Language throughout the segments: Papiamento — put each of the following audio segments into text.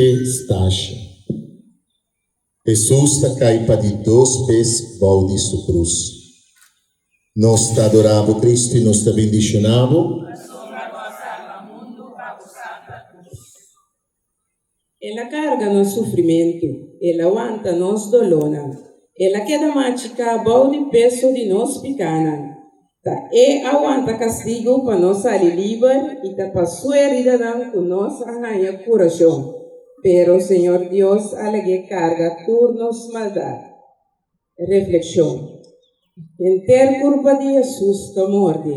Shete stasha. Hesus ta kai pa di dos bes bou di su krus. Nos ta adorá bo, Kristu, i nos ta bendishoná bo. Pasobra bo a salba mundu pa bo santa krus. El a karga nos sufrimentu, el a wanta nos dolónan, el a keda machiká bou di peso di nos pikánan. Ta e a wanta kastigu pa nos sali liber i ta pa su heridanan ku nos a haña kurashon. Pero Señor Dios a lag'é karga tur nos maldat. Reflekshon, Henter kurpa di Hesus ta morde,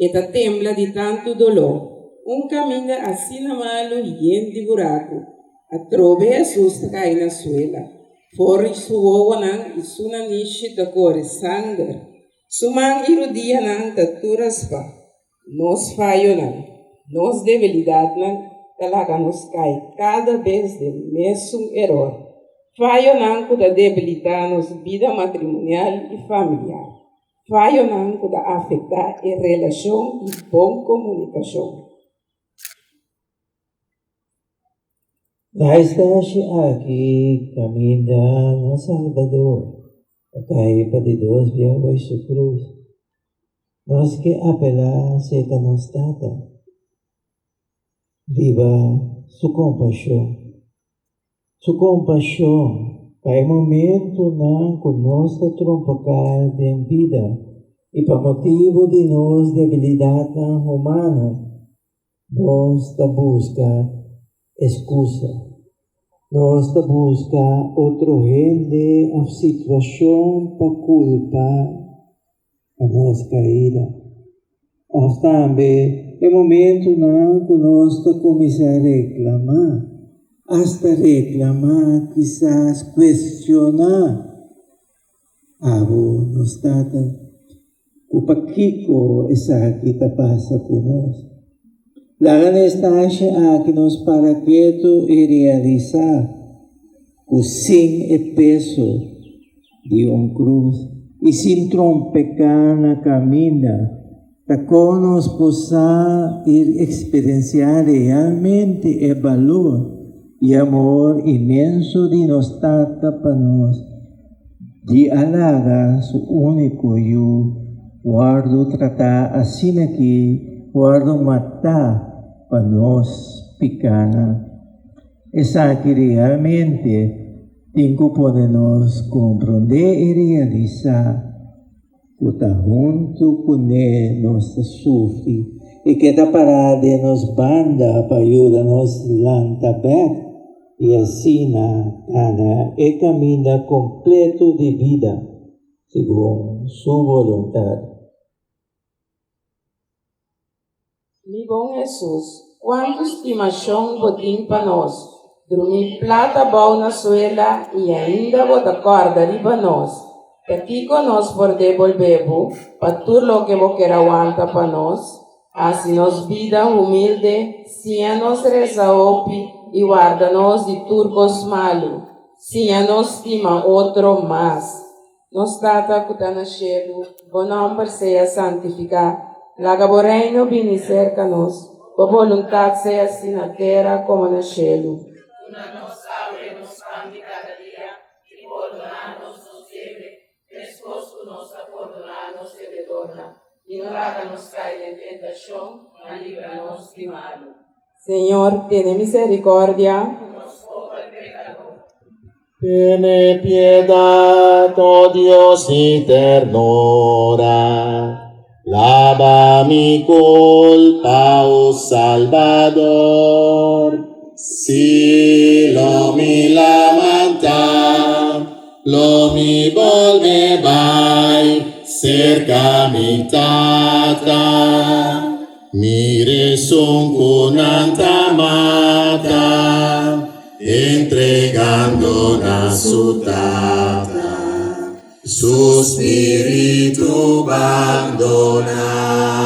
e ta tembla di tantu doló. Un kaminda asina malu yen di buraku. Atrobe Hesus ta kai na suela. For di su wowonan i su nanishi ta kore sanger. Su man i rudianan ta tur raspá. Nos fayonan, nos debilidatnan ta laga nos kai kada bes den mesun eror. Fayonan ku ta debilitá nos bida matrimonial i familiar. Fayonan ku ta afektá e relashon i bon komunikashon. Na e stashi aki kaminda nos Salbador a kai pa di dos bia oi su krus, nos ke apelá serka nos Tata riba su kompashon. Su kompashon pa e momentunan ku nos ta trompeká den bida i pa motibu di nos debilidatnan humano. Nos ta buska eskusa. Nos ta buska otro hende òf situashon pa kulpa pa nos kaida. Òf tambe e momentunan ku nos ta kuminsá reklamá, asta reklamá, kisas kuestioná Abo nos Tata, ku pakiko esaki ta pasa ku nos? Laga na e stasha aki nos para ketu i realisá ku sin e peso di un krus i sin trompeká na kaminda, ta kon nos por sa i eksperensiá realmente e balor i amor inmenso di nos Tata pa nos. Di a laga su úniko yu wòrdu tratá asina ki wòrdu matá pa nos pikánan. Esaki realmente tin ku pone nos komprondé i realisá ku ta huntu kuné nos ta sufri i ke ta pará den nos banda pa yuda nos lanta bèk. I asina gana e kaminda kompleto di bida segun Su boluntat. Mi bon Hesus, kuantu stimashon Bo tin pa nos! Drumi plat abou na suela i ainda Bo ta kòrda riba nos. Ta kiko nos por debolbé Bo pa tur loke Bo ker a wanta pa nos? Hasi nos bida humilde, siña nos resa hopi i warda nos di tur kos malu. Siña nos stima otro mas. Nos Tata ku ta na shelu, bo nòmber sea santifiká. Laga bo Reino bini serka nos. Bo boluntat sea hasi na tera komo na shelu. Duna nos awe nos pan di kada dia, i pordoná nos nos debe, Meskos ku nos a pordoná nos debedornan, i no laga nos kai den tentashon, ma libra nos di malu. Señor, tene misericordia. Nos pober pekador. Tene piedad, oh Dios di ternura, laba mi culpa, oh Salbador. Si lo mi lamanta, Lo mi bolbe bai serka mi tata, Mira esun ku nan ta mata, Entregando na su tata, Su spiritu bandoná.